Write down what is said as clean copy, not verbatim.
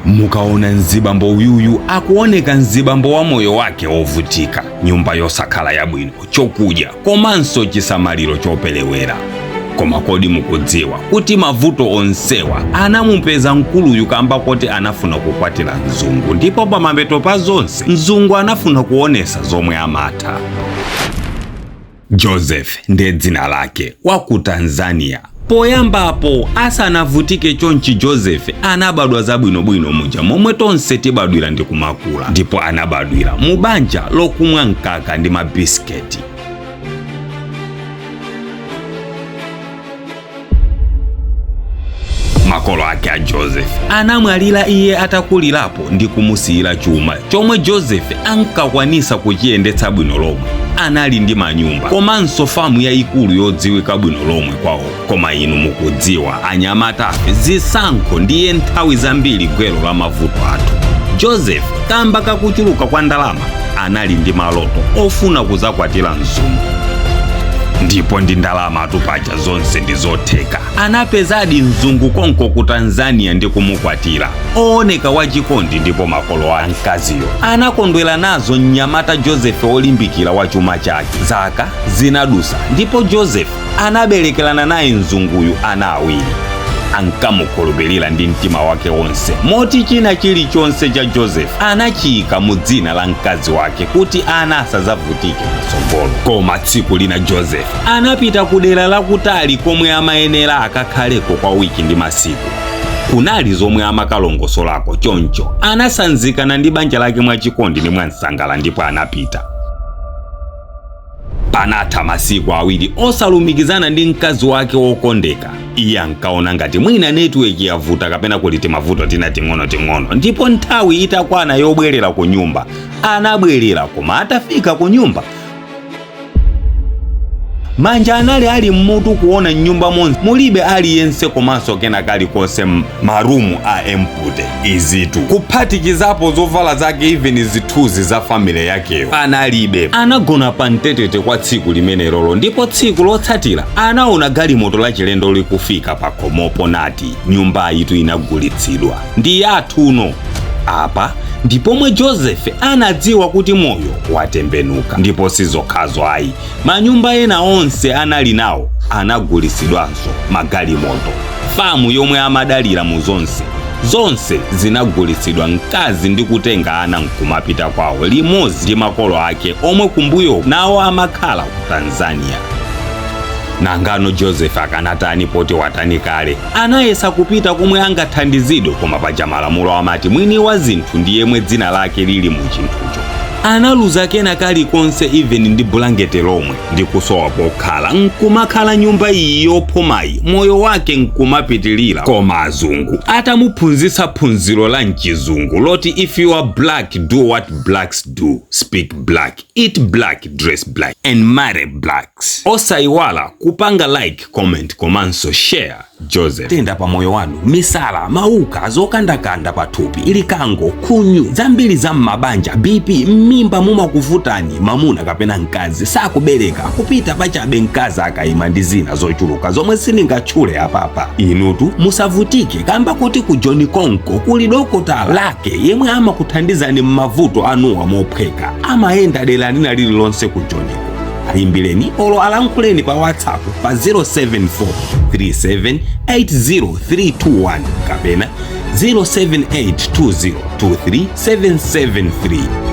Mukaona mzibambo uyuyu, akuoneka mzibambo wa moyo wake wovutika, nyumba yosakhala yabwino, chokudya komanso chisamaliro chopelewera. Koma kodi mukudziwa kuti mavuto onsewa anamupeza mkuluyu kamba koti anafuna kukwatira mzungu, ndipo pamapeto pa zonse mzungu anafuna kuonesa zomwe amatha? Joseph ndiye dzina lake, wa ku Tanzania. Poyambapo, asanavutike chonchi, Joseph anabadwa zabwinobwino muja momwe tonse tibadwira ndi kumakula, ndipo anabadwira mu banja lokumwa mkaka ndi mabisiketi. Makolo ake a Joseph anamwalira iye atakulirapo ndi kumusiyira chuma chomwe Joseph ankakwanisa kuchiyendetsa bwino lomwe. Anali ndi manyumba komanso famu yayikulu yodziwika bwino lomwe kwawo. Koma inu mukudziwa, anyamatafe zisankho ndiye nthawi zambiri gwero la mavuto athu. Joseph, kamba kakuchuluka kwa ndalama, anali ndi maloto ofuna kuzakwatira mzungu, ndipo ndi ndalama paja zonse ndi zotheka. Anapezadi mzungu konko ku Tanzania ndi kumukwatira, ooneka wachikondi, ndipo makolo a mkaziyo anakondwera nazo mnyamata Joseph olimbikira wa chuma chake. Zaka zinadusa ndipo Joseph anaberekerana naye mzunguyu ana awiri. Ankamukhulupirira ndi mtima wake wonse, moti china chilichonse cha Joseph anachiyika mu dzina la mkazi wake kuti ana asazavutike patsogolo. Koma tsiku lina Joseph anapita ku dera lakutali komwe amayenera akakhaleko kwa wiki ndi masiku. Kunali zomwe amakalongosolako, choncho anasanzikana ndi banja lake mwachikondi ndi mwansangala ndipo anapita. Panatha masiku 2 osalumikizana ndi mkazi wake wokondeka. Iye ankaona ngati mwina network yavuta kapena kuli timavuto tina ting'onoting'ono, ndipo nthawi itakwana yobwerera ku nyumba anabwerera. Koma atafika ku nyumba, manja anali ali mmutu kuona mnyumba monse mulibe aliyense komanso kena kalikonse, marumu a empty. Izitu kuphatikizapo zovala zake, even zithunzi za family yakeyo analibe. Anagona pa mtetete kwa tsiku limenelolo, ndipo tsiku lotsatira anaona galimoto lachilendo likufika pa khomopo nati, "Nyumba yitu inagulitsidwa, ndi yathuno apa." Ndipomwe Joseph anadziwa kuti moyo watembenuka. Ndipo sizokhazo ayi, manyumba ena onse anali nawo anagulitsidwanso, magalimoto, famu yomwe amadalira mu zonse, zonse zinagulitsidwa. Mkazi ndi kutenga ana nkumapita kwawo limodzi ndi makolo ake omwe kumbuyo nawo amakhala ku Tanzania. Nangano Joseph akanatani poti watani kale? Anayesa kupita komwe angathandizidwe, koma paja malamulo amati mwini wa zinthu ndi yemwe dzina lake lili mu chinthucho. Analuza kena kalikonse, even ndi bulangete lomwe, ndi kusowa pokhala, nkumakhala nyumba iyi yophumayi, moyo wake nkumapitilira. Koma azungu atamuphunzitsa phunziro la mchizungu loti, "If you are black, do what blacks do: speak black, eat black, dress black and marry blacks." Osayiwala kupanga like, comment komanso share. Joseph tenda pa moyo wanu: misala, mauka, zokandakanda pathupi, likango, khunyu, zambiri za m'mabanja, BP, m'mimba mumakuvutani, mamuna kapena mkazi sakubereka, kupita pachabe mkazi akayima, ndi zina zochuluka zomwe sindingatchule apapa. Inutu musavutike, kamba kuti ku John Konko kuli dokotala lake yemwe amakuthandizani m'mavuto anuwa mophweka. Amayenda dera lina lililonse ku Johniko. Ayimbireni olo alankhuleni pa WhatsApp pa 074 37 80321 kapena 0782023 773.